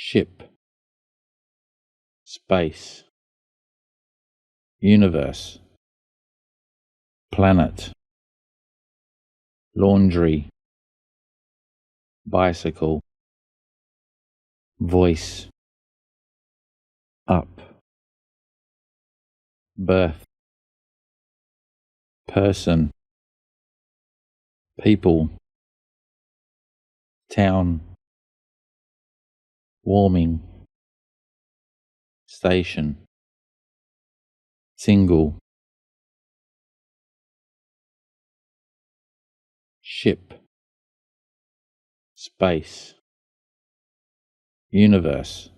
Ship, space, universe, planet, laundry, bicycle, voice, up, birth, person, people, town, warming, station, single. Ship, space, universe,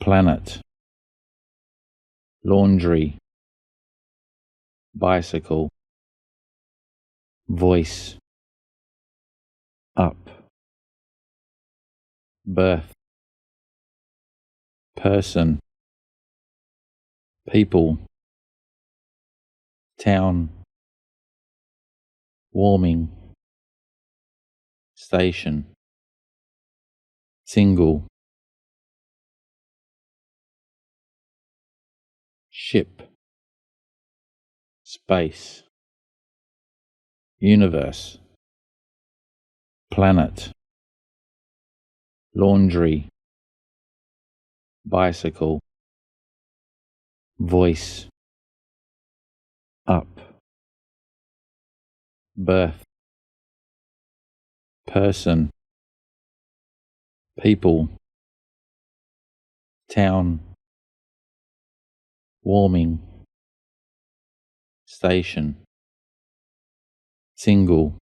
planet, laundry, bicycle, voice, up, birth, person, people, town, warming, station, single. Ship, space, universe, planet, laundry, bicycle, voice, up, birth, person, people, town, warming, station, single.